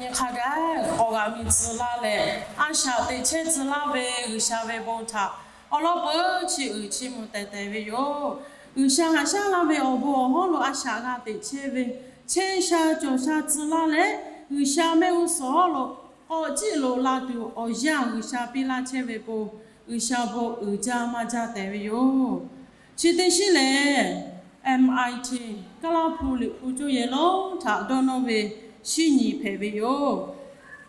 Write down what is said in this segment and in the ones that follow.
Nyi hk'a gaˬ k'awꞈ g'a mi tcuh laˇ leh, a shaꞈ teꞈ chehˇ tcuh laˇ ve G'uiˬsha ve bon htaꞈ awˬ lawn peuˬ chi uiˍ chiˇ mvuh teh teh ve yoˬ. G'uiˬsha haꞈ shaˉ laˇ ve awˬ bon awˬ hawˉ lo a shaꞈ g'a teꞈ chehˇ ve, chehˇ sha cawˬ sha tcuh laˇ leh, G'uiˬsha mehˆ g'uˇ suhˍ hawˉ lo k'awꞈ ciˆ loꞈ la tuˬ awˬ yanˇ G'uiˬsha piˇ laˇ chehˇ ve bon, G'uiˬsha bon uiˍ jaˇ maˇ jaˇ tehꞈ ve yoˬ. Chi teˇ shinˉ lehˬ, M I T Kaˇlaˇhpu Liꞈ hpu coˇ yehˬ lonˉ htaꞈ dawˇ nawˇ ve shinˉ nyi hpehꞈ ve yoˬ.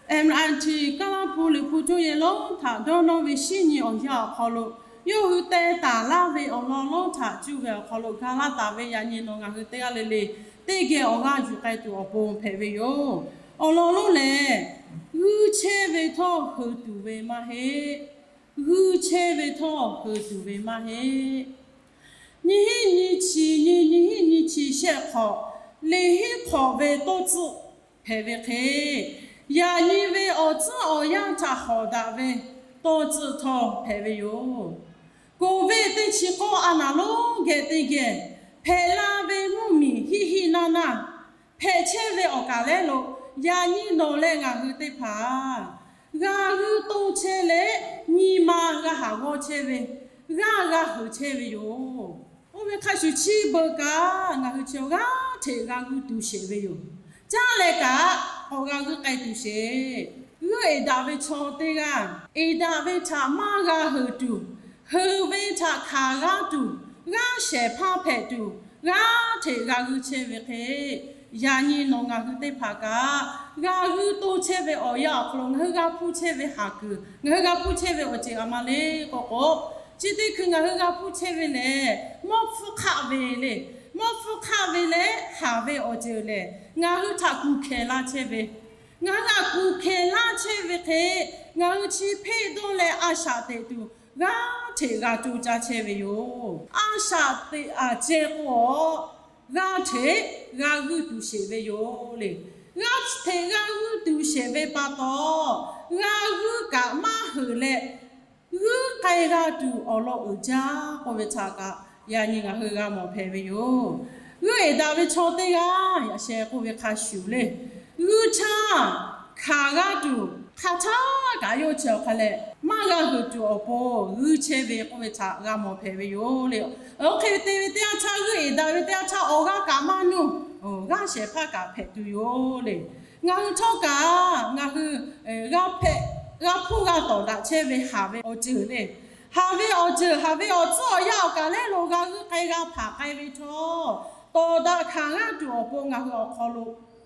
M I T Kaˇlaˇhpu Liꞈ hpu coˇ yehˬ lonˉ htaꞈ dawˇ nawˇ ve shinˉ nyi awˬ yanˇ awˬ hk'aw lo, yawˇ hui teh taˍ laˇ ve awˬ lawn lonˉ htaꞈ cuˇ ve awˬ hk'aw lo ga laˇ taˍ ve yaꞈ nyi nawˬ ngaˬ hui teˇ g'aˇ le le teˇ geh awˬ g'aˇ yuˬ k'ai tuˬ awˬ pon hpehꞈ ve yoˬ. Awˬ lawn lonˉ lehˬ, g'uiˇ chehˇ ve htawˇ heuˬ tuˬ ve maˇ heˆ. G'uiˇ chehˇ ve htawˇ heuˬ tuˬ ve maˇ heˆ. Nyiˇ hinˉ nyiˇ chi nyiˇ, nyiˇ hinˉ nyiˇ chi shehˆ hk'awꞈ, liꞈ hinˉ hk'awꞈ ve tawˇ tcuhˆ hpehꞈ ve hk'e, yaꞈ nyi ve awˬ tcuhˉ awˬ yanˇ htaꞈ hawˍ daꞈ ve tawˇ tcuhˆ htawˇ hpehꞈ ve yoˬ. Covid teˇ chi k'awˇ a naˍ lonˉ geh teˇ geh hpehꞈ la ve mvuhˇmiˬ hiˆ hiˆ naˇ naˇ hpehꞈ chehˇ ve awˬ kaˬ lehˉ lo, yaꞈ nyi nawˬ leh ngaˬ hui teˇ hpaˍ g'a g'uiˇ toˇ chehˇ leh, nyi ma g'a haˍ g'awˇ chehˇ ve, g'aˇ g'a heuˬ chehˇ ve yoˬ. Oˇ ve hk'a shuˍ chi beuꞈ kaꞈ ngaˬ hui chi g'aˇ hteꞈ g'a g'uiˇ tuˬ sheˍ ve yoˬ. Caˇ leh kaꞈ k'awꞈ g'a g'uiˇ k'ai tuˬ sheˍ. G'uiˇ eˍ daꞈ ve chaw teˇ g'aˇ, eˍ daꞈ ve htaꞈ maˇ g'a heuˬ tuˬ, heuˬ ve htaꞈ hkanˍ g'aˇ tuˬ, g'aˇ shehˍ hpaˇ hpehꞈ tuˬ, g'aˇ hteꞈ g'a g'uiˇ chehˇ ve hk'e, yaꞈ nyi nawˬ ngaˬ hui teˇ hpaˍ kaꞈ g'a g'uiˇ toˇ chehˇ ve awˬ yanˇ awˬ hk'aw lo ngaˬ hui g'a hpuˇ chehˇ ve haˍ kuiˬ, ngaˬ hui g'a hpuˇ chehˇ ve awˬ ceuˬ a ma le k'oˆ k'o, chi teˇ hkui ngaˬ hui g'a hpuˇ chehˇ ve lehˬ, mawˇ hpfuhˇ hk'aˆ ve le. Mawˇ hpfuhˇ hk'aˆ ve leh haˍ ve awˬ ceuˬ lehˬ, ngaˬ hui htaꞈ kuˬ hkehˬ laˇ chehˇ ve, ngaˬ hui htaꞈ kuˬ hkehˬ laˇ chehˇ ve hk'e, ngaˬ hui chi hpeˇ dawˇ leh a shaꞈ teꞈ tuˬ g'aˇ hteꞈ g'a co caˇ chehˇ ve yoˬ. A shaꞈ teꞈ a ceh k'o, g'aˇ hteꞈ g'a g'uiˇ tuˬ sheˍ ve yoˬ le. G'aˇ hteꞈ g'a g'uiˇ tuˬ sheˍ ve pa taw, g'a g'uiˇ kaꞈ maˇ heuˬ leh, g'uiˇ k'ai g'a tuˬ awˬ lawn uiˍ jaˇ k'oˆ ve htaꞈ kaꞈ yaꞈ nyi ngaˬ hui g'a mawˬ hpehꞈ ve yoˬ. G'uiˇ eˍ daꞈ ve chaw teˇ g'aˇ yaꞈ sheh k'oˆ ve hk'a shuˍ le, g'uiˇ htaˇ hkanˍ g'a tuˬ hk'a htaˇ kaꞈ yawˇ chi awˬ hk'a leh maˇ g'a heuˬ tuˬ awˬ pon g'uiˇ chehˇ ve k'oˆ ve htaꞈ g'a mawˬ hpehꞈ ve yoˬ le. Oˇ hk'e te ve teˇ yanˇ htaˇ, g'uiˇ eˍ daꞈ ve teˇ yanˇ htaˇ awˬ g'aˇ kaꞈ maˇ nuˇ, g'aˇ shehˍ hpaˇ kaꞈ hpehꞈ tuˬ yoˬ le. Ngaˬ hui htawˇ kaꞈ ngaˬ hui g'a hpehꞈ, g'a hpuˇ g'a tawˍ daꞈ chehˇ ve haˍ ve awˬ ceuˬ le. Haˍ ve awˬ ceuˬ, haˍ ve awˬ tcuhˉ awˬ yanˇ awˬ kaˬ lehˉ lo g'a g'uiˇ k'ai g'a hpanˍ k'ai ve htawˇ, tawˍ daꞈ hkanˍ g'aˇ tuˬ awˬ pon ngaˬ hui awˬ hk'aw lo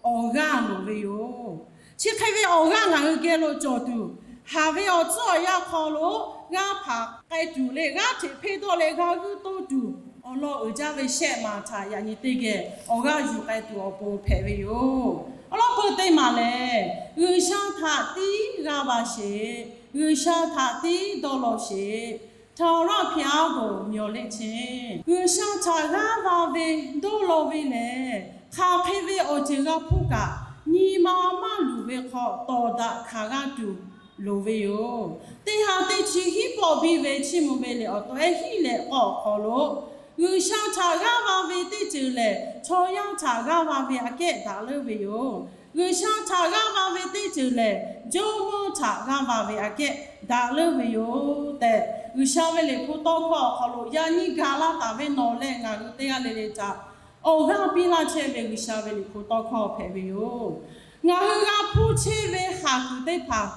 awˬ g'aˇ loˍ ve yoˬ. Chi hk'e ve awˬ g'aˇ ngaˬ hui geh lo cawˬ tuˬ, haˍ ve awˬ tcuhˉ awˬ yanˇ hk'aw lo g'a hpanˍ k'ai tuˬ le, g'aˇ hteꞈ hpeˇ dawˇ leh g'a g'uiˇ toˇ tuˬ awˬ lawn uiˍ jaˇ ve shehˆ maˬ htaꞈ yaꞈ nyi teˇ geh awˬ g'aˇ yuˬ k'ai tuˬ awˬ pon hpehꞈ ve yoˬ. Awˬ lawn peu teˇ maˬ lehˬ, G'uiˬsha htaꞈ tiˉ g'aˇ va sheˍ, G'uiˬsha htaꞈ tiˉ dawˇ law sheˍ. ထာဝရဘုရားကို မျှော်လင့်ခြင်း. G'uiˬsha htaꞈ g'aˇ va ve dawˇ law ve lehˬ, hk'aˬ hk'e ve awˬ ceuˬ g'a hpuˇ kaꞈ, nyi ma maˇ luˬ ve hk'aw tawˍ daꞈ hkanˍ g'aˇ tuˬ loˍ ve yoˬ. Teˇ ha teˇ chi hiˉ pawˆ biˇ ve chiˇ mvuh ve liꞈ awˬ to ehˉ hiˉ leh k'awˇ awˬ hk'aw lo, G'uiˬsha htaꞈ g'aˇ va ve teˇ ceuˬ lehˬ, chaw yaˇ htaꞈ g'aˇ va ve aꞈ kehˉ daꞈ leuˉ ve yoˬ. G'uiˬsha htaꞈ g'aˇ va ve teˇ ceuˬ lehˬ, jawˇmawˇ htaꞈ g'aˇ va ve aꞈ kehˉ daꞈ leuˉ ve yoˬ tehꞈ, G'uiˬsha ve liꞈ hpu tawˇ hkawˇ awˬ hk'aw lo yaꞈ nyi gaˬ laˇ taˍ ve nawˬ leh ngaˬ hui teˇ g'aˇ le le htaꞈ awˬ g'aˇ piˇ laˇ chehˇ ve G'uiˬsha ve liꞈ hpu tawˇ hkawˇ hpehꞈ ve yoˬ. Ngaˬ hui g'a hpuˇ chehˇ ve haˍ kuiˬ teˇ hpaˍ,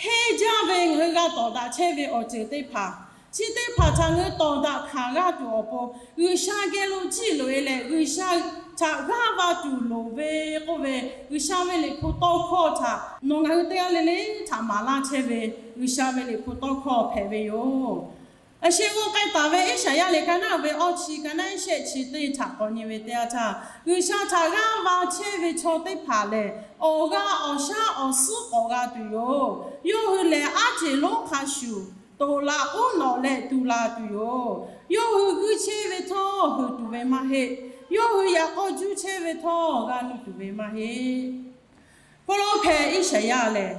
henˇ jaˇ ve ngaˬ hui g'a tawˍ daꞈ chehˇ ve awˬ ceuˬ teˇ hpaˍ, chi teˇ hpaˍ htaꞈ ngaˬ hui tawˍ daꞈ hkanˍ g'aˇ tuˬ awˬ pon G'uiˬsha geh lo jiˆ loꞈ e leh, G'uiˬsha htaꞈ g'aˇ va tuˬ loˍ ve k'oˆ ve, G'uiˬsha ve liꞈ hpu tawˇ hkawˇ htaꞈ nawˬ ngaˬ hui teˇ g'aˇ le le htaꞈ maˍ laˇ chehˇ ve G'uiˬsha ve liꞈ hpu tawˇ hkawˇ hpehꞈ ve yoˬ. Aˬ sheh g'aw k'ai taˍ ve Iˉsaˍyaˆ lehˬ, ka naˉ ve awˇ chi, ka naˉ iˉ shehˆ chi teˇ htaꞈ k'awꞈ nyi ve teˇ yanˇ htaˇ, G'uiˬsha htaꞈ g'aˇ va chehˇ ve chaw teˇ hpaˍ lehˬ, awˬ g'aˇ awˬ shaˉ awˬ suhˉ k'awꞈ g'a tuˬ yoˬ. Yawˇ hui lehˬ, aˉ ceˬ lonˉ hk'a shuˍ toꞈ la k'oˉ nawꞈ leh tu la tuˬ yoˬ. Yawˇ hui g'uiˇ chehˇ ve htawˇ heuˬ tuˬ ve maˇ heˆ. Yawˇ hui yaꞈ k'aw juˇ chehˇ ve htawˇ g'a nuˇ tuˬ ve maˇ heˆ. Pawˇ lawˉ hpehꞈ Iˉsaˍyaˆ lehˬ,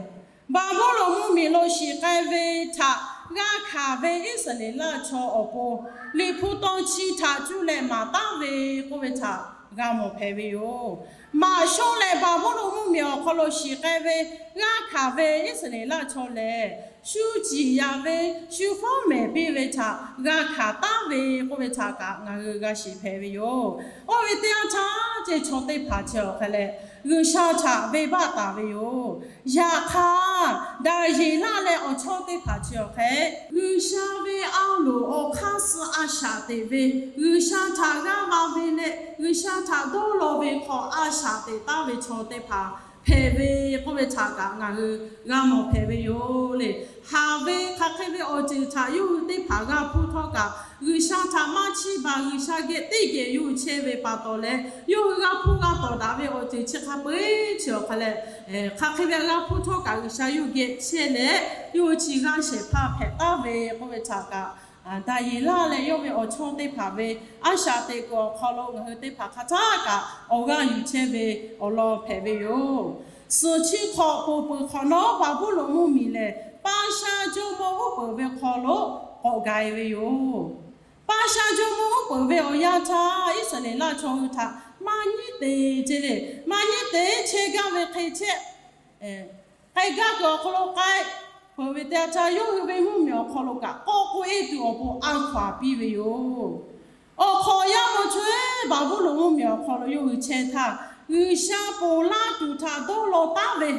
Baˍbuˍlonˍ mvuhˇmiˬ lo shiˍ k'ai ve htaꞈ g'a hkanˍ ve Iˉsaˍreˍlaˆ chaw awˬ pon liꞈ hpu taw chi htaꞈ cuˇ leh maˍ taˉ ve k'oˆ ve htaꞈ g'a mawˬ hpehꞈ ve yoˬ. Maꞈ shonˇ leh Baˍbuˍlonˍ mvuhˇmiˬ awˬ hk'aw lo shiˍ k'ai ve g'aˇ hkanˍ ve Iˉsaˍreˍlaˆ chaw lehˬ, shu ciˍ yaꞈ ve, shu fawˉ mehˍ piˇ ve htaꞈ g'a hkanˍ taˉ ve k'oˆ ve htaꞈ kaꞈ ngaˬ hui g'a shiˍ hpehꞈ ve yoˬ. Oˇ ve teˇ yanˇ htaˇ ceh chaw teˇ hpaˍ chi awˬ hk'a leh G'uiˬsha htaꞈ venˇbaˆ taˍ ve yoˬ. Yaꞈ hk'aˇ, Daˍyeˍlaˆ leh awˬ chawˇ teˇ hpaˍ chi awˬ hk'a, G'uiˬsha ve a loˍ awˬ hk'aˇ suh a shaꞈ teꞈ ve, G'uiˬsha htaꞈ g'aˇ va ve leh G'uiˬsha htaꞈ dawˇ law ve hk'aw a shaꞈ teꞈ taˉ ve chaw teˇ hpaˍ hpehꞈ ve k'oˆ ve htaꞈ kaꞈ ngaˬ hui g'a mawˬ hpehꞈ ve yoˬ le. Haˍ ve hk'aˬ hk'e ve awˬ ceuˬ htaꞈ yawˇ hui teˇ hpaˍ g'a hpuˇ htawˇ kaꞈ, G'uiˬsha htaꞈ maˇ chiˇ baˬ, G'uiˬsha geh teˇ geh yawˇ hui chehˇ ve pa taw leh, yawˇ hui g'a hpuˇ g'a tawˍ daꞈ ve awˬ ceuˬ chi hk'a peu-eˬ chi awˬ hk'a leh, hk'aˬ hk'e ve g'a hpuˇ htawˇ kaꞈ G'uiˬsha yawˇ hui geh chehˇ leh, yawˇ hui chi g'aˇ shehˍ hpaˇ hpehꞈ taˉ ve k'oˆ ve htaꞈ kaꞈ, Daˍyeˍlaˆ leh yawˇ ve awˬ chawˇ teˇ hpaˍ ve a shaꞈ teꞈ kuiˬ awˬ hk'aw lo ngaˬ hui teˇ hpaˍ hk'a htaˇ kaꞈ awˬ g'aˇ yuˬ chehˇ ve awˬ lawn hpehꞈ ve yoˬ. Suhˍ chi hk'awꞈ poˬ peuˬ hk'awꞈ nawˉ, Baˍbuˍlonˍ mvuhˇmiˬ lehˬ Paˇshaˇ jawˇmawˇ uˉ peunˍ ve hk'aw lo k'awꞈ gaˬ e ve yoˬ. Paˇshaˇ jawˇmawˇ uˉ peunˍ ve awˬ yanˇ htaˇ, Iˉsaˍreˍlaˆ chaw hui htaꞈ maˇ nyiˉ te ce le, maˇ nyiˉ te chehˇ gaˇ ve hk'e chehˇ k'ai gaˇ kuiˬ awˬ hk'aw lo k'ai peuˬ ve teˇ yanˇ htaˇ, yawˇ hui ve mvuhˇmiˬ awˬ hk'aw lo kaꞈ k'awꞈ k'oˆ eˉ tuˬ awˬ pon a hkaw-anˬ piˇ ve yoˬ. Awˬ hk'awꞈ yaˇ maw chaweh Baˍbuˍlonˍ mvuhˇmiˬ awˬ hk'aw lo yawˇ hui chehˇ htaˇ, G'uiˬsha ponˬ laˇ tuˬ htaꞈ dawˇ law taˉ ve,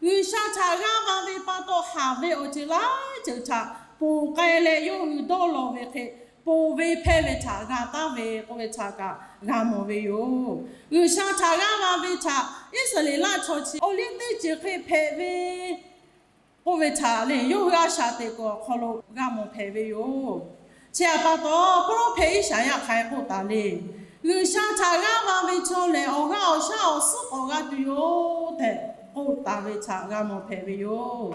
G'uiˬsha htaꞈ g'aˇ va ve pa taw haˍ ve awˬ ceuˬ laiˉ ceuˬ htaꞈ ponˬ k'ai leh yawˇ hui dawˇ law ve hk'e, ponˬ ve hpehˇ ve htaꞈ g'a taˉ ve k'oˆ ve htaꞈ kaꞈ g'a mawˬ ve yoˬ. G'uiˬsha htaꞈ g'aˇ va ve htaꞈ Iˉsaˍreˍlaˆ chaw chi awˬ liˇ teˇ ceuˬ hk'e hpehꞈ ve k'oˆ ve htaꞈ le, yawˇ hui a shaꞈ teꞈ kuiˬ awˬ hk'aw lo g'a mawˬ hpehꞈ ve yoˬ. Chi htaꞈ pa taw, pawˇ lawˉ hpehꞈ Iˉsaˍyaˆ hk'aˬ hk'e k'oˆ taˍ le. G'uiˬsha htaꞈ g'aˇ va ve chaw lehˬ, awˬ g'aˇ awˬ shaˉ awˬ suhˉ k'awꞈ g'a tuˬ yoˬ tehꞈ k'oˆ taˍ ve htaꞈ g'a mawˬ hpehꞈ ve yoˬ.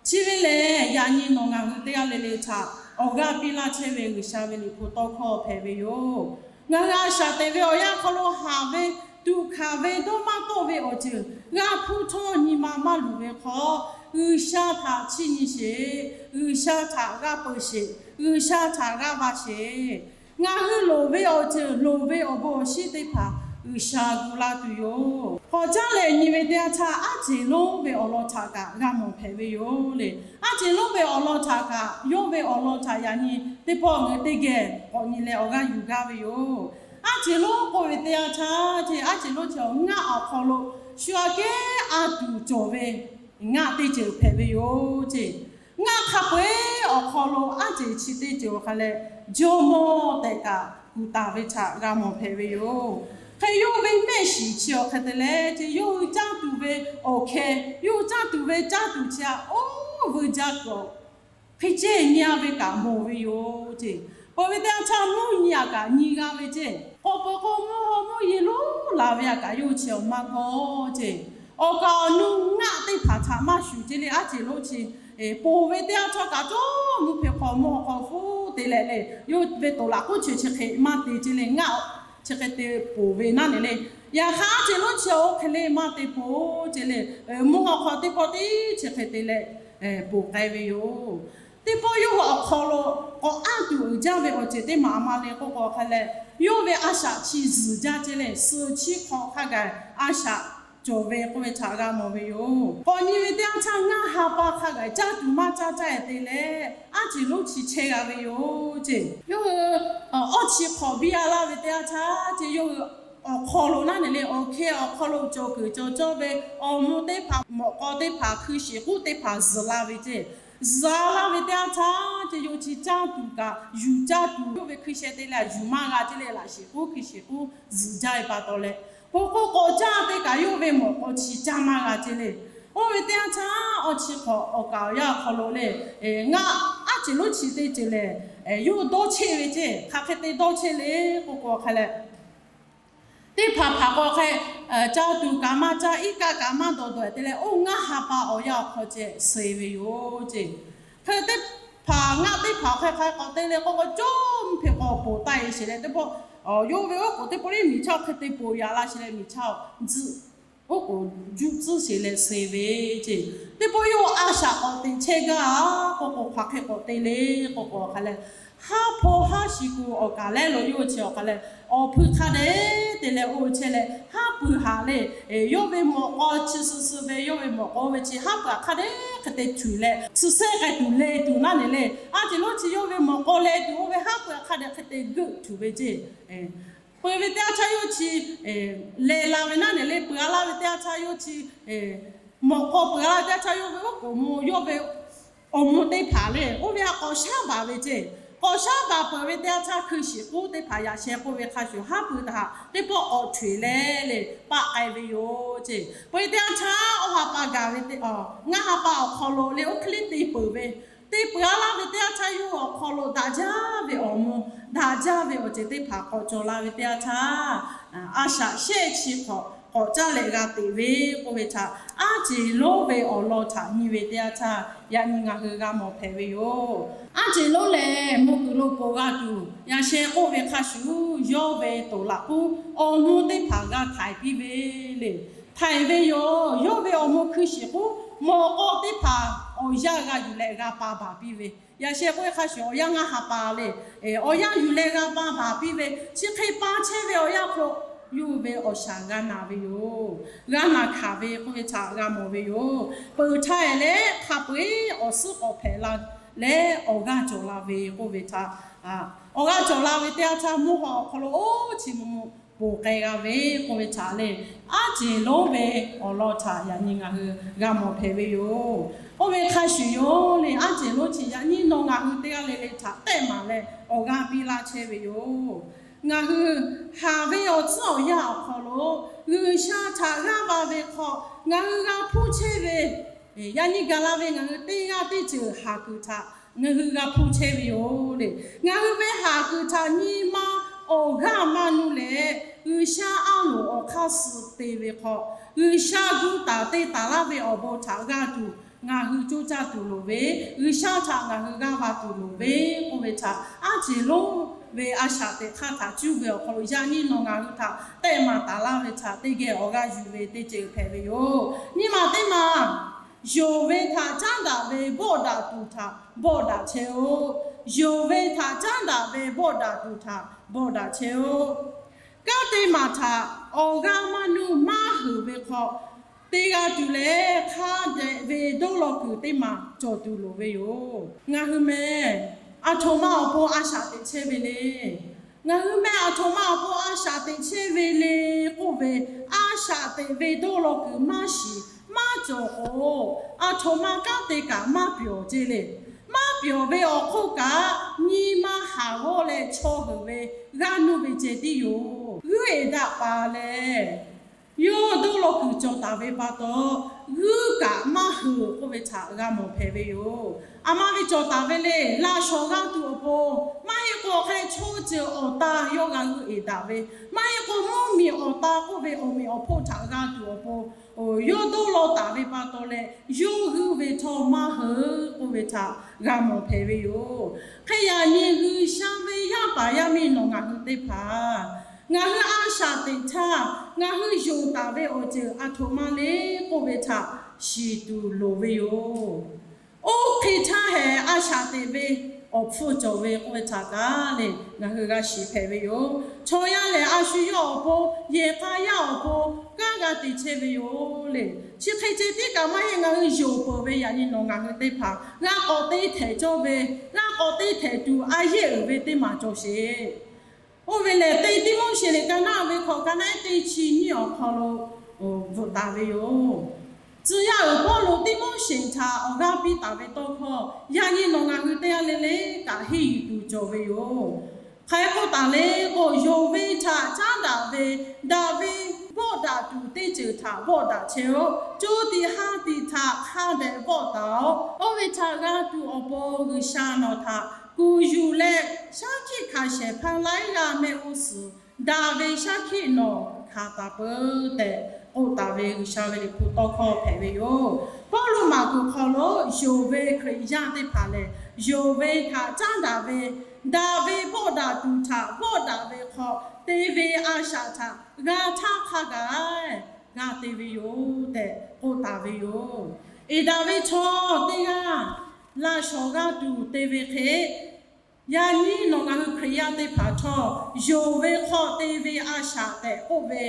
Chi ve lehˬ, yaꞈ nyi nawˬ ngaˬ hui teˇ g'aˇ le le htaꞈ awˬ g'aˇ piˇ laˇ chehˇ ve G'uiˬsha ve liꞈ hpu tawˇ hkawˇ hpehꞈ ve yoˬ. Ngaˬ hui a shaꞈ teꞈ ve awˬ yanˇ hk'aw lo haˍ ve, tuꞈ hkanˍ ve, dawˇ maˇ tawˆ ve awˬ ceuˬ g'a hpuˇ htawˇ nyi ma maˇ luˬ ve hk'aw, G'uiˬsha htaꞈ chiˇ nyi sheˍ. G'uiˬsha htaꞈ g'aˇ peu sheˍ. G'uiˬsha htaꞈ g'aˇ va sheˍ. Ngaˬ hui loˍ ve awˬ ceuˬ, loˍ ve awˬ bon awˬ shinˉ teˇ hpaˍ G'uiˬsha gu laˇ tuˬ yoˬ. K'awꞈ caˉ leh nyi ve teˇ yanˇ htaˇ, aˉ ceˬ lonˉ ve awˬ lawn htaꞈ kaꞈ g'a mawˬ hpehꞈ ve yoˬ le. Aˉ ceˬ lonˉ ve awˬ lawn htaꞈ kaꞈ, yawˇ ve awˬ lawn htaꞈ yaꞈ nyi teˇ pawˆ ngaˬ hui teˇ geh k'awꞈ nyi leh awˬ g'aˇ yuˬ gaˇ ve yoˬ. Aˉ ceˬ lonˉ k'oˆ ve teˇ yanˇ htaˇ ce, aˉ ceˬ lonˉ chi awˬ ngaˆ awˬ hk'aw lo shu aꞈ kehˉ a tuˬ cawˬ ve ngaˆ teˇ ceuˬ hpehꞈ ve yoˬ ce. Ngaˆ hk'a peu-eˬ awˬ hk'aw lo aˉ ceˬ chi teˇ ceuˬ awˬ hk'a leh, jawˇmawˇ tehꞈ kaꞈ kuˬ taˍ ve htaꞈ g'a mawˬ hpehꞈ ve yoˬ. Hk'e yawˇ ve mehˆ shiˍ chi awˬ hk'e te leh ce, yawˇ hui caˇ tuˬ ve awˬ hkeh, yawˇ hui caˇ tuˬ ve caˇ tuˬ chi aꞈ oˇ vuiˇ jaˇ kuiˬ hk'e ceh nyi-a ve kaꞈ mawˬ ve yoˬ ce. Peuˬ ve teˇ yanˇ htaˇ mvuhˇ nyi aꞈ kaꞈ nyi g'a ve ce. K'awꞈ peuˬ k'o mvuhˇ haw mvuhˇ yeˬ lonˉ la ve aꞈ kaꞈ yawˇ hui chi awˬ maˇ g'awˇ ce. Awˬ kaˍ awˬ nu ngaˆ teˇ hpaˍ htaꞈ maˇ shuˍ ce le, aˉ ceˬ lonˉ chi ponˬ ve teˇ yanˇ htaˇ kaꞈ cawˇ mvuhˇ hpehꞈ hk'aw mawˇ hk'aw hpfuhˇ te leh le, yawˇ ve toꞈ laꞈ k'oˆ chi chi hk'e maˇ te ce le, ngaˆ chi hk'e te ponˬ ve naˉ ne le. Yaꞈ hk'aˇ aˉ ceˬ lonˉ chi oˇ hk'e le maˇ te ponˬ ce le, mvuhˇ haw hk'aw teˇ pawˆ teˇ chi hk'e te leh ponˬ k'ai ve yoˬ. Teˇ pawˆ yawˇ hui awˬ hk'aw lo k'awꞈ anˇ tuˬ uiˍ jaˇ ve awˬ ceuˬ teˇ maˬ a ma le k'oˆ k'o hk'a leh, yawˇ ve a shaꞈ chi zuhˬ jaˇ ce le, suhˍ chi hk'awꞈ hk'a gaˬ a shaꞈ cawˬ ve k'oˆ ve htaꞈ g'a mawˬ ve yoˬ. K'awꞈ nyi ve teˇ yanˇ htaˇ ngaˇ ha pa hk'a gaˬ caˇ tuˬ maˇ caˇ caˇ e te leh, aˉ ceˬ lonˉ chi chehˇ g'a ve yoˬ ce. Yawˇ hui awˇ chi hk'awꞈ biˇ a laˇ ve teˇ yanˇ htaˇ ce, yawˇ hui awˬ hk'aw lo naˉ ne le, awˬ hkeh awˬ hk'aw lo cawˬ kuiˬ cawˬ cawˇ ve awˬ mvuh teˇ hpaˍ, mawꞈ k'aw teˇ hpaˍ, hkui shiˍ k'uˉ teˇ hpaˍ zuhˬ la ve ce. Zuhˬ a laˇ ve teˇ yanˇ htaˇ ce, yawˇ chi caˇ tuˬ kaꞈ yuˬ caˇ tuˬ, yawˇ ve hkui sheh te leh yuˬ maˇ g'a ce le, laꞈ shiˍ k'uˉ hkui shiˍ k'uˉ zuhˬ jaˇ ve pa taw leh, k'o k'o k'awꞈ caˇ te kaꞈ yawˇ ve mawꞈ k'aw chi caˇ maˇ g'a ce le. Oˇ ve teˇ yanˇ htaˇ awˇ chi hk'awꞈ awˬ kaˍ awˬ yanˇ awˬ hk'aw lo le, ngaˆ aˉ ceˬ lonˉ chi teˇ ceuˬ lehˬ, yawˇ hui dawˇ cheˆ ve ce. Hk'aˬ hk'e te dawˇ cheˆ le k'oˆ k'o hk'a leh, teˇ hpaˍ hpaˍ k'o hk'e caˇ tuˬ kaꞈ maˇ caˇ, iˉ kaˆ kaꞈ maˇ dawˬ dawˬ te leh, oˇ ngaˆ ha pa awˬ yanˇ awˬ hk'aw ceh suh ve yoˬ ce. Hk'e teˇ hpaˍ ngaˆ teˇ hpaˍ hk'e hk'a k'awꞈ te leh k'o k'o cawˇ mvuhˇ hpehꞈ k'awꞈ ponˬ taˆ e sheˍ leh, teˇ pawˆ yawˇ ve oˉ k'oˍ teˇ pawˆ liˇ miˬ chaˇ hk'e te ponˬ yaꞈ la sheˍ leh, miˬ chaˇ oˬ tzuhˆ oˉ k'oˍ juˆ tcuhˉ sheˍ leh suh ve ce. Teˇ pawˆ yawˇ a shaꞈ k'awꞈ teꞈ chehˇ gaˇ a k'oˆ k'o hk'aˬ hk'e k'awꞈ te le k'oˆ k'o hk'a leh, haˉ hpawˇ haˉ shiˍ kuˬ awˬ kaˍ lehˉ lo yawˇ hui chi awˬ hk'aˬ lehˬ, awˬ hpui hk'a dehꞈ te leh oˇ chehˇ leh, haˉ pui haꞈ le, yawˇ ve mawꞈ k'aw chi suh suh ve, yawˇ ve mawꞈ k'aw ve chi haˉ pui hk'a dehꞈ hk'e te htuˬ leh, suh sehˉ k'ai tuˬ le tuˬ naˉ ne le. A ceuˬ lonˉ chi yawˇ ve mawꞈ k'aw leh tuˬ oˇ ve haˉ pui hk'a dehꞈ hk'e te geuˆ htuˬ ve ceˇ. Peuˬ ve teˇ yanˇ htaˇ yawˇ chi leh la ve naˉ ne le, peuˬ a laˇ ve teˇ yanˇ htaˇ yawˇ chi mawꞈ k'aw peuˬ a laˇ ve teˇ yanˇ htaˇ yawˇ ve oˉ k'oˍ mvuh, yawˇ ve awˬ mvuh teˇ hpaˍ le, oˇ ve htaꞈ k'awꞈ shaˉ baˬ ve ceˇ. K'awꞈ shaˉ baˬ peuˬ ve teˇ yanˇ htaˇ hkui shiˍ k'oˆ teˇ hpaˍ yaꞈ sheh k'oˆ ve hk'a shuˍ haˉ pui htaꞈ teˇ pawˆ k'awꞈ htoꞈ e leh le, paˆ k'ai ve yoˬ ceˇ. Peuˬ ve teˇ yanˇ htaˇ awˬ ha pa gaˬ ve teˇ, ngaˇ ha pa awˬ hk'aw lo le oˇ hk'e le te peuˬ ve, te peuˬ a laˇ ve teˇ yanˇ htaˇ yawˇ awˬ hk'aw lo daꞈ jaˇ ve awˬ mvuh, daꞈ jaˇ ve awˬ ceuˬ teˇ hpaˍ k'awꞈ cawˬ la ve teˇ yanˇ htaˇ, a shaꞈ shehˆ chi hk'awꞈ k'awꞈ caˇ leh g'a teꞈ ve k'oˆ ve htaꞈ, aˉ ceˬ lonˉ ve awˬ lawn htaꞈ nyi ve teˇ yanˇ htaˇ, yaꞈ nyi ngaˬ hui g'a mawˬ hpehꞈ ve yoˬ. Aˉ ceˬ lonˉ lehˬ mvuh kuiˬ lo poˬ g'a tuˬ yaꞈ sheh k'oˆ ve hk'a shuˍ, yawˇ ve toˍ laꞈ k'uˉ awˬ mvuh teˇ hpaˍ g'a htaiˍ piˇ ve le. Htaiˍ ve yoˬ. Yawˇ ve awˬ mvuh hkui shiˍ k'oˆ, mawꞈ k'aw teˇ hpaˍ awˬ yanˇ g'a yuˬ leh g'a pa baˬ piˇ ve, yaꞈ sheh k'oˆ ve hk'a shuˍ awˬ yanˇ ngaˇ ha pa le, awˬ yanˇ yuˬ leh g'a pa baˬ piˇ ve, chi hk'e pa chehˇ ve awˬ yanˇ hk'aw lo yawˇ ve awˬ shaˍ g'a naˬ ve yoˬ. G'a naˬ hkanˍ ve k'oˆ ve htaꞈ g'a mawˬ ve yoˬ. Peuˬ htaˇ e leh hk'a peu-eˬ awˬ suhˉ k'awꞈ hpehꞈ la leh awˬ g'aˇ cawˬ la ve k'oˆ ve htaꞈ, awˬ g'aˇ cawˬ la ve teˇ yanˇ htaˇ mvuhˇ haw awˬ hk'aw lo oˇ chi mvuh mvuh poˬ k'ai g'a ve k'oˆ ve htaꞈ le, aˉ ceˬ lonˉ ve awˬ lawn htaꞈ yaꞈ nyi ngaˬ hui g'a mawˬ hpehꞈ ve yoˬ. Oˇ ve hk'a shuˍ yoˬ le, aˉ ceˬ lonˉ chi yaꞈ nyi nawˬ ngaˬ hui teˇ g'aˇ le le htaꞈ tehˆ maˍ leh awˬ g'aˇ piˇ laˇ chehˇ ve yoˬ. Ngaˬ hui haˍ ve awˬ tcuhˉ awˬ yanˇ awˬ hk'aw lo G'uiˬsha htaꞈ g'aˇ va ve hk'aw ngaˬ hui g'a hpuˇ chehˇ ve, yaꞈ nyi gaˬ la ve ngaˬ hui teˇ g'aˇ teˇ ceuˬ haˍ kuiˬ htaꞈ ngaˬ hui g'a hpuˇ chehˇ ve yoˬ le. Ngaˬ hui ve haˍ kuiˬ htaꞈ nyi ma awˬ g'aˇ maˇ nuˇ leh, G'uiˬsha a loˍ awˬ hk'aˇ suh te ve hk'aw, G'uiˬsha gu taˍ te taˍ laˇ ve awˬ bon htaꞈ g'a tuˬ ngaˬ hui coˇ caˇ tuˬ loˍ ve, G'uiˬsha htaꞈ ngaˬ hui g'aˇ va tuˬ loˍ ve k'oˆ ve htaꞈ aˉ ceˬ lonˉ ve a shaꞈ teꞈ hk'aˇ htaꞈ cuˇ ve awˬ hk'aw lo yaꞈ nyi nawˬ ngaˬ hui htaꞈ tehˆ maˍ taˍ laˇ ve htaꞈ teˇ geh awˬ g'aˇ yuˬ ve teˇ ceuˬ hpehꞈ ve yoˬ. Nyi ma teˇ ma, yonˍ ve htaꞈ caˉ daꞈ ve bawˆ daꞈ tuˬ htaꞈ bawˆ daꞈ chehˇ-oˆ. Yonˍ ve htaꞈ caˉ daꞈ ve bawˆ daꞈ tuˬ htaꞈ bawˆ daꞈ chehˇ-oˆ. Kanˉ teˇ maˬ htaꞈ awˬ g'aˇ maˇ nuˇ maˇ heuˍ ve hk'aw, te g'a tuˬ leh hk'a dehꞈ ve dawˇ law kuiˬ teˇ maˬ cawˬ tuˬ loˍ ve yoˬ. Ngaˬ hui meh aˬ htoꞈ ma awˬ pon a shaꞈ teꞈ chehˇ ve le. Ngaˬ hui meh aˬ htoꞈ ma awˬ pon a shaꞈ teꞈ chehˇ ve le k'oˆ ve, a shaꞈ teꞈ ve dawˇ law kuiˬ maˇ shiˍ maˇ cawˬ k'o, aˬ htoꞈ ma kanˉ te kaꞈ maˇ pyawˬ ceˇ le. Maˇ pyawˬ ve awˬ hk'oˆ kaꞈ, nyi ma haˍ g'awˇ leh chaw heuˬ ve g'aˇ nuˇ ve ceh tiˉ yoˬ. G'uiˇ eˍ daꞈ paˍ lehˬ, yawˇ dawˇ law kuiˬ cawˬ taˍ ve pa taw, g'uiˇ kaꞈ maˇ heuˬ k'oˆ ve htaꞈ g'a mawˬ hpehꞈ ve yoˬ. Aˬ ma ve cawˬ taˍ ve le, laꞈ shawˍ g'a tuˬ awˬ pon, maˇ heˆ k'o hk'e chaw ceuˬ awˬ ta yawˇ g'a g'uiˇ eˍ daꞈ ve, maˇ heˆ k'o mvuhˇ miˬ awˬ ta k'oˆ ve awˬ meꞈ awˬ hponˇ htaꞈ g'a tuˬ awˬ pon, yawˇ dawˇ law taˍ ve pa taw leh, yawˇ g'uiˇ ve htawˇ maˇ heuˬ k'oˆ ve htaꞈ g'a mawˬ hpehꞈ ve yoˬ. Hk'e yaꞈ nyi G'uiˬsha ve yaˇ paˍ yaˇ miˇ nawˬ ngaˬ hui teˇ hpaˍ, ngaˬ hui a shaꞈ teꞈ htaˇ, ngaˬ hui yonˍ taˍ ve awˬ ceuˬ aˬ htoꞈ ma le k'oˆ ve htaꞈ shiˍ tuˬ loˍ ve yoˬ. Oˇ hk'e htaˇ hehꞈ, a shaꞈ teꞈ ve awˬ hpfuhˇ cawˬ ve k'oˆ ve htaꞈ kaꞈ le, ngaˬ hui g'a shiˍ hpehꞈ ve yoˬ. Chaw yaˇ lehˬ, a shu yawˇ awˬ pon, yehˬ k'a yaˇ awˬ pon kanˉ g'a te chehˇ ve yoˬ le. Chi hk'e ceh tiˉ kaꞈ maˇ heˆ, ngaˬ hui yonˍ peuˬ ve yaꞈ nyi nawˬ ngaˬ hui teˇ hpaˍ g'a k'awꞈ te htehꞈ cawˇ ve, g'a k'awꞈ te htehꞈ tuˬ a yehˇ uiˍ ve teˇ maˬ cawˬ sheˍ. Oˇ ve lehˬ, teˇ Tiˆmoˉseˍ liꞈ ka naˆ ve hkawꞈ ka naˆ teˇ chi nyiˇ awˬ hk'aw lo bvuhꞈ taˍ ve yoˬ. Tcuh yaˇ uiˍ Pawˇluꞈ Tiˆmoˉseˍ htaꞈ awˬ g'aˇ piˇ taˍ ve tawˇ hkawˇ, yaꞈ nyi nawˬ ngaˬ hui teˇ g'aˇ le le kaꞈ henˇ yuˬ tuˬ cawˬ ve yoˬ. Hk'aˬ hk'e k'oˆ taˍ le k'o, yonˍ ve htaꞈ caˉ daꞈ ve daꞈ ve bawˆ daꞈ tuˬ teˇ ceuˬ htaꞈ bawˆ daꞈ chehˇ-oˆ. Co tiꞈ ha tiꞈ htaꞈ hk'a dehꞈ bawˆ taˍ-oꞈ. Oˇ ve htaꞈ g'a tuˬ awˬ pon G'uiˬsha nawˬ htaꞈ kuˬ yuˬ leh, shaˉ hkiˆ hkanˍ shehˍ hpaˇ laiˉ g'aˇ mehˆ g'uˇ suhˍ daꞈ ve shaˉ hkiˆ nawˬ hkanˍ taˍ peuˬ tehꞈ k'oˆ taˍ ve G'uiˬsha ve liꞈ hpu tawˇ hkawˇ hpehꞈ ve yoˬ. Pawˇluꞈ maˍ kuiˬ hk'aw lo yonˍ ve Hkriꞈ yaˇ teˇ hpaˍ lehˬ, yonˍ ve htaꞈ caˉ daꞈ ve, daꞈ ve bawˆ daꞈ tuˬ htaꞈ bawˆ daꞈ ve hk'aw, te ve a shaꞈ htaꞈ g'a htaˇ hk'a gaˬ g'a te ve yoˬ tehꞈ k'oˆ taˍ ve yoˬ. Eˍdaˍviˆ chaw teˇ g'aˇ laꞈ shawˍ g'a tuˬ te ve hk'e, Yaꞈ nyi nawˬ ngaˬ hui Hkriꞈ yaˇ teˇ hpaˍ htawˇ, yonˍ ve hk'aw te ve a shaꞈ tehꞈ k'oˆ ve,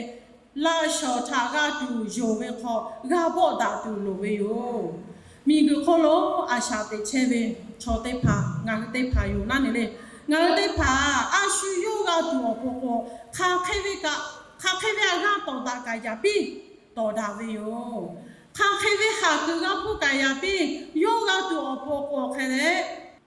laꞈ shawˍ htaꞈ g'a tuˬ yonˍ ve hk'aw g'a bawˆ daꞈ tuˬ loˍ ve yoˬ. Miˬguiˬ hk'oˆ lo a shaꞈ teꞈ chehˇ ve chaw teˇ hpaˍ, ngaˬ hui teˇ hpaˍ yoˬ naˉ ne le. Ngaˬ hui teˇ hpaˍ a shu yawˇ g'a tuˬ awˬ pon k'o, hk'aˬ hk'e ve kaꞈ, hk'aˬ hk'e ve a g'aˇ tawˍ daꞈ kaꞈ yaꞈ piˇ tawˍ daꞈ ve yoˬ. Hk'aˬ hk'e ve haˍ kuiˬ g'a hpuˇ kaꞈ yaꞈ piˇ, yawˇ g'a tuˬ awˬ pon k'o hk'e leh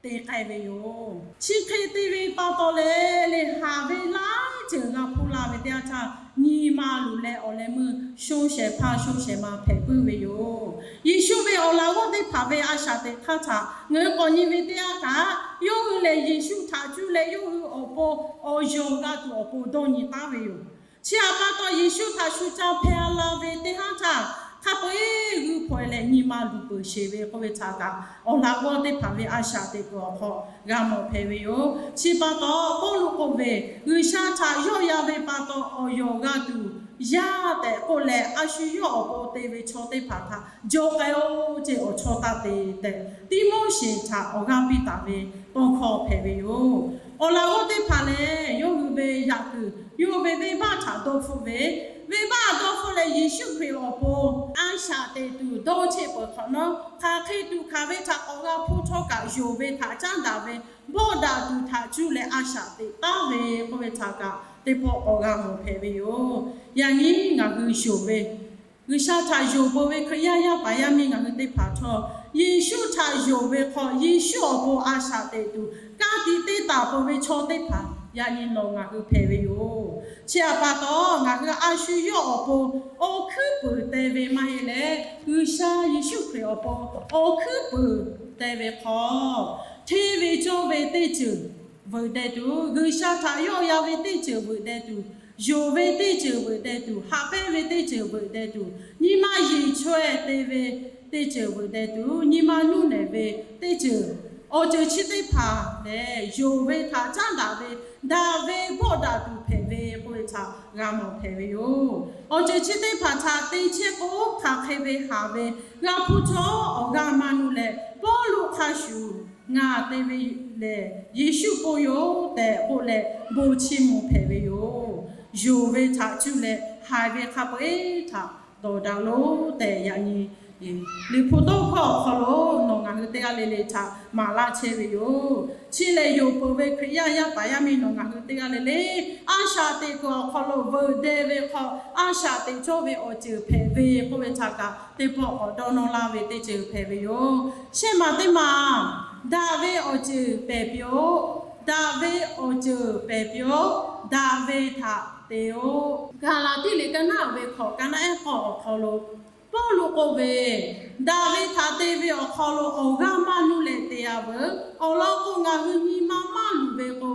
te k'ai ve yoˬ. Chi hk'e te ve pa taw leh, lehˬ haˍ ve laiˉ ceuˬ g'a hpuˇ la ve teˇ yanˇ htaˇ, nyi ma luˬ leh awˬ leh meuˇ shonˇ shehˍ hpaˇ shonˇ shehˍ ma hpehꞈ puiˉ ve yoˬ. Yeˍsuˆ ve awˬ laꞈ g'awˇ teˇ hpaˍ ve a shaꞈ teꞈ hk'aˇ htaꞈ ngaˬ hui k'awꞈ nyi ve teˇ yanˇ kaꞈ, yawˇ hui lehˬ Yeˍsuˆ htaꞈ cuˇ leh yawˇ hui awˬ pon awˬ yawˬ g'a tuˬ awˬ pon dawˇ nyi taˉ ve yoˬ. Chi htaꞈ pa taw Yeˍsuˆ htaꞈ shu ca hpeh la ve teˇ haˉ htaˇ, hk'a peu-eˬ g'uiˇ hpaw-e leh nyi ma luˬ peuˬ sheˍ ve k'oˆ ve htaꞈ kaꞈ, awˬ laꞈ g'awˇ teˇ hpaˍ ve a shaꞈ teꞈ kuiˬ awˬ hk'aw g'a mawˬ hpehꞈ ve yoˬ. Chi pa taw Pawˇluꞈ k'oˆ ve, G'uiˬsha htaꞈ yawˆ yan ve pa taw awˬ yawˬ g'a tuˬ yaˇ tehꞈ k'oˆ leh, a shu yawˇ awˬ pon te ve chaw teˇ hpaˍ htaꞈ jaw k'ai-o ce, awˬ chawˇ taˇ te tehꞈ, Tiˆmoˉseˍ htaꞈ awˬ g'aˇ piˇ taˍ ve tawˇ hkawˇ hpehꞈ ve yoˬ. Awˬ laꞈ g'awˇ teˇ hpaˍ lehˬ, yawˇ hui ve yaꞈ kuiˬ yawˇ ve venˇbaˆ htaꞈ dawˇ hpfuhˆ ve, venˇbaˆ dawˇ hpfuhˆ leh Yeˍsuˆ Hkriꞈ awˬ pon a shaꞈ teꞈ tuˬ dawˇ cheˆ peuˬ hk'awꞈ nawˉ, hk'aˬ hk'e tuꞈ hkanˍ ve htaꞈ k'awꞈ g'a hpuˇ htawˇ kaꞈ, yonˍ ve htaꞈ caˉ daꞈ ve, bawˆ daꞈ tuˬ htaꞈ cuˇ leh a shaꞈ teꞈ taˉ ve k'oˆ ve htaꞈ kaꞈ teˇ pawˆ k'awꞈ g'a mawˬ hpehꞈ ve yoˬ. Yaꞈ nyi ngaˬ hui yonˍ ve, G'uiˬsha htaꞈ yonˍ peuˬ ve Hkriꞈ yaˇ yaˇ paˍ yaˇ miˇ ngaˬ hui teˇ hpaˍ htawˇ, Yeˍsuˆ htaꞈ yonˍ ve hk'aw Yeˍsuˆ awˬ pon a shaꞈ teꞈ tuˬ ka tiꞈ te taˍ peuˬ ve chaw teˇ hpaˍ yaꞈ nyi nawˬ ngaˬ hui hpehꞈ ve yoˬ. Chi htaꞈ pa taw, ngaˬ hui a shu yawˇ awˬ pon awˬ hkuiˉ puiˍ te ve maˇ heˆ leh, G'uiˬsha Yeˍsuˆ Hkriꞈ awˬ pon awˬ hkuiˉ puiˍ te ve hk'aw, hteˇ ve cawˇ ve teˇ ceuˬ veuꞈ deh tuˬ, G'uiˬsha htaꞈ yawˆ yan ve teˇ ceuˬ veuꞈ deh tuˬ, yonˍ ve teˇ ceuˬ veuꞈ deh tuˬ, haꞈ pehnˇ ve teˇ ceuˬ veuꞈ deh tuˬ, nyi ma yeˬ chaweh te ve teˇ ceuˬ veuꞈ deh tuˬ, nyi ma nuˇ nehˬ ve teˇ ceuˬ, awˬ ceuˬ chi teˇ hpaˍ lehˬ, yonˍ ve htaꞈ caˉ daꞈ ve, daꞈ ve bawˆ daꞈ tuˬ hpehꞈ ve k'oˆ ve htaꞈ g'a mawˬ hpehꞈ ve yoˬ. Awˬ ceuˬ chi teˇ hpaˍ htaꞈ te chehˇ k'o, hk'aˬ hk'e ve haˍ ve g'a hpuˇ htawˇ awˬ g'aˇ maˇ nuˇ leh, Pawˇluꞈ hk'a shuˍ ngaˬ te ve lehˬ Yeˍsuˆ k'oˆ yoˬ tehꞈ k'oˆ leh bon chiˇ mvuh hpehꞈ ve yoˬ. Yonˍ ve htaꞈ cuˇ leh haiˬ ve hk'a peu-eˬ htaꞈ dawˬ daꞈ loˬ tehꞈ yaꞈ nyi Liꞈ hpu tawˇ hkawˇ awˬ hk'aw lo nawˬ ngaˬ hui teˇ g'aˇ le le htaꞈ maˍ laˇ chehˇ ve yoˬ. Chi lehˬ, yonˍ peuˬ ve Hkriꞈ yaˇ yaˇ paˍ yaˇ miˇ nawˬ ngaˬ hui teˇ g'aˇ le le a shaꞈ teꞈ kuiˬ awˬ hk'aw lo veuꞈ deh ve hk'aw, a shaꞈ teꞈ cawˇ ve awˬ ceuˬ hpehꞈ ve k'oˆ ve htaꞈ kaꞈ teˇ pawˆ k'awꞈ dawˇ nawˇ laˇ ve teˇ ceuˬ hpehꞈ ve yoˬ. Shehˆ maˬ teˇ maˬ, daꞈ ve awˬ ceuˬ pehˬ piˇ-oˆ. Daꞈ ve awˬ ceuˬ pehˬ piˇ-oˆ. Daꞈ ve htaꞈ te-oˆ. Gaˍlaˍtiˆ liꞈ ka naˉ uiˍ ve hkawꞈ ka naˉ ehˉ k'awˇ awˬ hk'aw lo Pawˇluꞈ k'oˆ ve, daꞈ ve htaꞈ te ve awˬ hk'aw lo awˬ g'aˇ maˇ nuˇ leh te-a veuˬ. Awˬ lawn k'o, ngaˬ hui nyi ma maˇ luˬ ve k'o,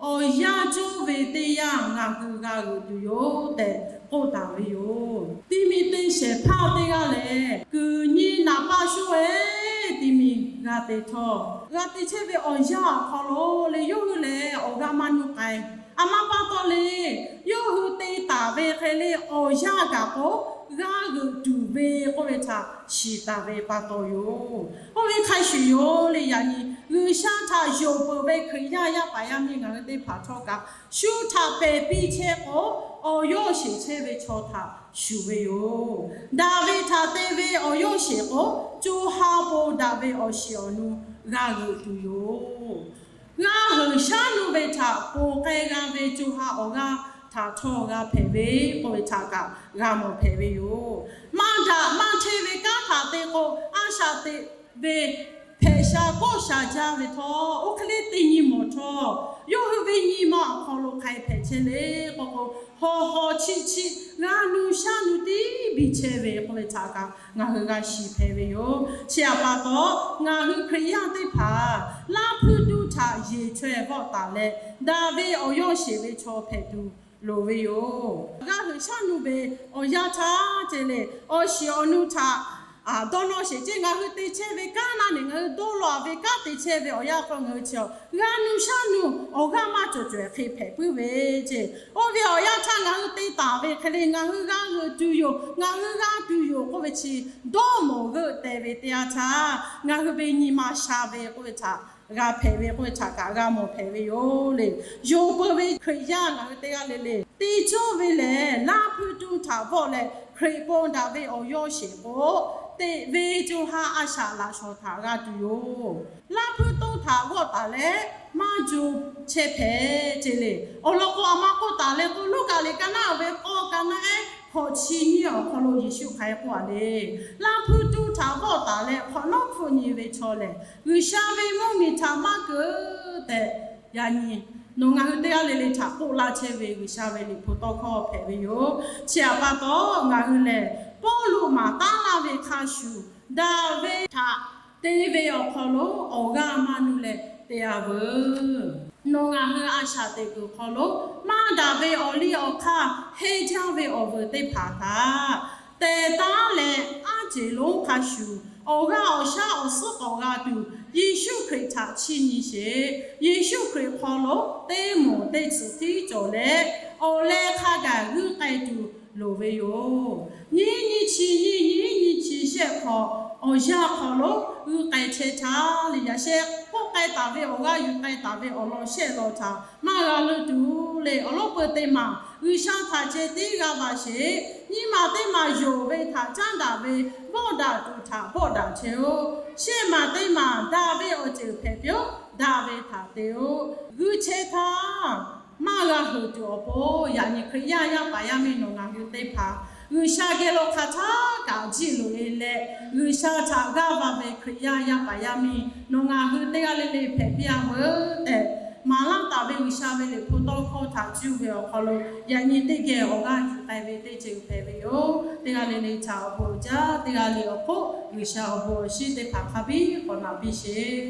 awˬ yanˇ cawˇ ve teˇ yanˇ ngaˬ hui g'a g'euꞈ tuˬ yoˬ tehꞈ k'oˆ taˍ ve yoˬ. Ti mi te shehˍ hpaˇ teˇ g'aˇ lehˬ, kuiˬ nyi naˍ paˇ shoˉ-e ti mi g'a te htawˇ, g'a te chehˇ ve awˬ yanˇ awˬ hk'aw lo le, yawˇ hui lehˬ awˬ g'aˇ maˇ nuˇ k'ai. A ma pa taw le, yawˇ hui te taˍ ve hk'e le awˬ yanˇ kaꞈ k'o, g'a g'euꞈ tuˬ ve k'oˆ ve htaꞈ shiˍ taˍ ve pa taw yoˬ. Oˇ ve hk'a shuˍ yoˬ le, yaꞈ nyi G'uiˬsha htaꞈ yonˍ peuˬ ve Hkriꞈ yaˇ yaˇ paˍ yaˇ miˇ ngaˬ hui teˇ hpaˍ htawˇ kaꞈ, shu htaꞈ pehˬ piˇ chehˇ k'o, awˬ yawˇ sheˍ chehˇ ve chaw htaꞈ shuˍ ve yoˬ. Daꞈ ve htaꞈ te ve awˬ yawˇ sheˍ k'o, co ha po daꞈ ve awˬ shiˍ awˬ nu g'a g'euꞈ tuˬ yoˬ. G'a heuˬ shaˉ nuˇ ve htaꞈ ponˬ k'ai g'a ve co ha awˬ g'aˇ htaꞈ htawˇ g'a hpehꞈ ve k'oˆ ve htaꞈ kaꞈ g'a mawˬ hpehꞈ ve yoˬ. Maˇ daꞈ maˇ hteˇ ve kanˉ htaꞈ te k'o, a shaꞈ teꞈ ve hpehꞈ sha kawˆ sha jaˇ ve htawˇ, oˇ hk'e le teˇ nyi mawˬ htawˇ, yawˇ hui ve nyi ma awˬ hk'aw lo hk'ai hpehꞈ chehˇ le k'o k'o, hawˬ hawˬ chiˆ chiˆ g'a nuˇ shaˉ nuˇ tiˉ biˇ chehˇ ve k'oˆ ve htaꞈ kaꞈ ngaˬ hui g'a shiˍ hpehꞈ ve yoˬ. Chi htaꞈ pa taw, ngaˬ hui Hkriꞈ yaˇ teˇ hpaˍ laˇ hpuiˇ duˇ htaꞈ yeˬ chaweh vawˆ taˍ leh, daꞈ ve awˬ yawˇ sheˍ ve chaw hpehꞈ tuˬ loˍ ve yoˬ. G'a heuˬ shaˉ nuˇ ve awˬ yanˇ htaˇ ceh leh, awˬ shiˍ awˬ nu htaꞈ dawˇ nawˇ sheˍ ceˇ. Ngaˬ hui te chehˇ ve kanˉ naˇ nehˬ, ngaˬ hui dawˇ law-a ve kanˉ te chehˇ ve awˬ yanˇ hk'aw ngaˬ hui chi g'a nuˇ shaˉ nuˇ awˬ g'aˇ maˇ cawˬ cawˬ hk'e hpehꞈ puiˉ ve ceˇ. Oˇ ve awˬ yanˇ htaˇ ngaˬ hui te taˍ ve hk'e le ngaˬ hui g'a g'euꞈ tuˬ yoˬ, ngaˬ hui g'a tuˬ yoˬ k'oˆ ve chi dawˇ mawˬ g'euˆ teh ve teˇ yanˇ htaˇ, ngaˬ hui ve nyi ma sha ve k'oˆ ve htaꞈ g'a hpehꞈ ve k'oˆ ve htaꞈ kaꞈ g'a mawˬ hpehꞈ ve yoˬ le. Yonˍ peuˬ ve Hkriꞈ yaˇ ngaˬ hui teˇ g'aˇ le le, teˇ cawˇ ve lehˬ, Laˇ hpfuhˇ tuˇ htaꞈ vawˆ leh Hkriꞈ paw daꞈ ve awˬ yawˇ sheˍ k'o, teꞈ ve co ha a shaꞈ laꞈ shawˍ htaꞈ g'a tuˬ yoˬ. Laˇ hpfuhˇ toˇ htaꞈ vawˆ taˍ leh maˇ jo chehˇ hpehꞈ ce le. Awˬ lawn k'o, aˬ ma k'oˆ taˍ leh k'o, Luˉkaꞈ liꞈ ka naˉ uiˍ ve k'awˇ ka naˉ ehˉ hkawꞈ chi nyiˇ awˬ hk'aw lo Yeˍsuˆ hk'aˬ hk'e k'oˆ a le. Laˇ hpfuhˇ toˇ htaꞈ vawˆ taˍ leh hk'awꞈ nawˉ hpfuhˆ nyi ve chaw lehˬ, G'uiˬsha ve mvuhˇmiˬ htaꞈ maˇ keunˍ tehꞈ, yaꞈ nyi nawˬ ngaˬ hui teˇ g'aˇ le le htaꞈ k'oˆ laˇ chehˇ ve G'uiˬsha ve liꞈ hpu tawˇ hkawˇ hpehꞈ ve yoˬ. Chi htaꞈ pa taw, ngaˬ hui lehˬ Pawˇluꞈ maˍ taˉ laˇ ve hk'a shuˍ, daꞈ ve htaꞈ te ve awˬ hk'aw lo awˬ g'aˇ maˇ nuˇ leh te-a veuˬ. Nawˬ ngaˬ hui a shaꞈ teꞈ kuiˬ hk'aw lo maˇ daꞈ ve awˬ liˇ awˬ hk'aˇ henˇ jaˇ ve awˬ veuˬ teˇ hpaˍ htaꞈ tehˬ taˉ leh, aˉ ceˬ lonˉ hk'a shuˍ awˬ g'aˇ awˬ shaˉ awˬ suhˉ k'awꞈ g'a tuˬ, Yeˍsuˆ Hkriꞈ htaꞈ chiˇ nyi sheˍ. Yeˍsuˆ Hkriꞈ hk'aw lo teˇ moˍ teˇ tcuhꞈ tiˉ cawˬ leh, awˬ leh hk'a gaˬ g'uiˇ k'ai tuˬ loˍ ve yoˬ. Nyiˉ nyi chi nyiˇ nyiˉ nyi chi shehˆ hk'awꞈ awˬ yanˇ hk'aw lo g'uiˇ k'ai chehˇ htaˇ le, yaꞈ sheh k'oˆ k'ai taˍ ve awˬ g'aˇ yuˬ k'ai taˍ ve awˬ lawn shehˆ lawn htaꞈ maˇ g'a leuˇ tuˬ le. Awˬ lawn peu teˇ maˬ G'uiˬsha htaꞈ ceh tiˉ g'a va sheˍ. Nyiˇ maˬ teˇ maˬ yonˍ ve htaꞈ caˉ daꞈ ve, bawˆ daꞈ tuˬ htaꞈ bawˆ daꞈ chehˇ-oˆ. Shehˆ maˬ teˇ maˬ daꞈ ve awˬ ceuˬ hpehꞈ piˇ-oˆ. Daꞈ ve htaꞈ te-oˆ. G'uiˇ chehˇ htaˇ maˇ g'a heuˬ tuˬ awˬ pon, yaꞈ nyi Hkriꞈ yaˇ yaˇ paˍ yaˇ miˇ nawˬ ngaˬ hui teˇ hpaˍ G'uiˬsha geh lo hk'aˬ htaˇ kaꞈ jiˆ loꞈ-e leh, G'uiˬsha htaꞈ g'aˇ va ve Hkriꞈ yaˇ yaˇ paˍ yaˇ miˇ nawˬ ngaˬ hui teˇ g'aˇ le le hpehꞈ piˇ-a veuˬ tehꞈ, maˍ laˇ taˍ ve G'uiˬsha ve liꞈ hpu tawˇ hkawˇ htaꞈ cuˇ ve awˬ hk'aw lo, yaꞈ nyi teˇ geh awˬ g'aˇ yuˬ k'ai ve teˇ ceuˬ hpehꞈ ve yoˬ. Teˇ g'aˇ le le htaꞈ awˬ bon uiˍ jaˇ. Teˇ g'aˇ le awˬ hk'oˆ G'uiˬsha awˬ bon awˬ shinˉ teˇ hpaˍ hk'a biˇ k'awꞈ naꞈ piˇ sheˍ.